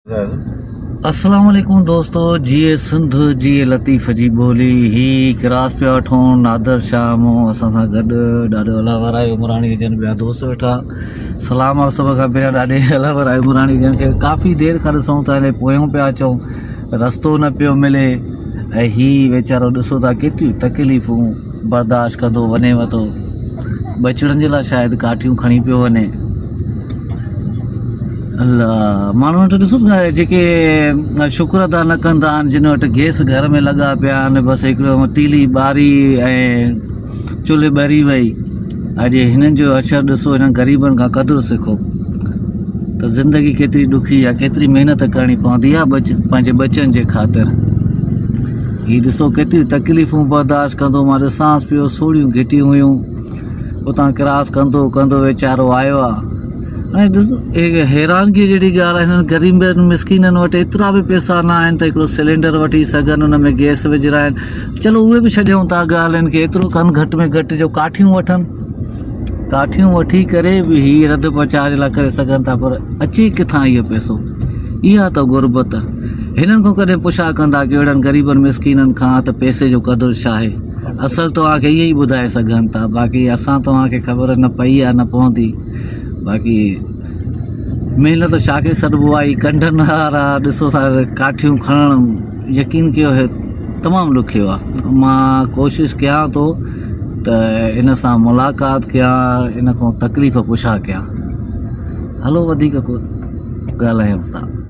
اسلام عليڪم دوستو جيئي سنڌ جيئي لطيف جي ٻولي هي ڪراس پيا وٺون نادر شاھ مون اسان سان گڏ ڏاڏو الله ورائي عمراڻي جن ٻيا دوست ويٺا سلام آ سڀ کان پهريان ڏاڏي الله ورائي عمراڻي جن کي ڪافي دير کان ڏسون ٿا پويون پيا اچون رستو نه پيو ملي ۽ هي ويچارو ڏسو ٿا ڪيتريون تڪليفون برداشت ڪندو وڃي وتو ٻچڙن جي لاء شايد ڪاٺيون کڻي پيو وڃي الله ماڻهو وٽ ڏسو جيڪي شڪر ادا نه ڪندا آهن جن وٽ گيس گهر ۾ لڳا پيا آهن بس هڪڙو تيلي ٻاري ۽ چلهه ٻري وئي اڄ هنن جو حشر ڏسو هنن غريبن کان قدر سکو ته زندگي ڪيتري ڏکي آهي ڪيتري محنت ڪرڻي پوندي آهي ٻچ پنهنجي ٻچن جي خاطر هي ڏسو ڪيتري تڪليفون برداشت ڪندو مان ڏسانس پيو سوڙيون گهٽيون هيون اتان ڪراس ڪندو ڪندو ويچارو آيو آهي ۽ ڏس حيرانگي جهڙي ڳالهه آهي هنن غريبن مسڪينن وٽ ايترا به پئسا نه آهن ته هڪڙو سلينڊر وٺي سگهن ان ۾ گئس وجهرائن چلو اهي به ڇڏيون ٿا ڳالهه هن کي ايترو ڪن گهٽ ۾ گهٽ جو ڪاٺيون وٺن ڪاٺيون وٺي ڪري به هي رڌ پچاء جي لاء ڪري سگهن ٿا پر اچي ڪٿان اهو پئسو اها ته غربت هنن کان ڪڏهن پڇا ڪندا ڪيو اهڙن غريبن مسڪينن کان ته پئسي جو قدر ڇا آهي اصل توهان کي اهي ئي ٻڌائي سگهن ٿا باقي اسان توهان کي خبر نه پئي آهي نه پوندي باقي محنت ڇا کي سڏبو آهي ڪنڍن وارا ڏسو ٿا ڪاٺيون کڻڻ يقين ڪيو هي تمام ڏکيو آهي مان ڪوشش ڪيان ٿو ته ان سان ملاقات ڪيان ان کان تڪليف پڇا ڪيان هلو وڌيڪ ڪو ڳالهايون ٿا.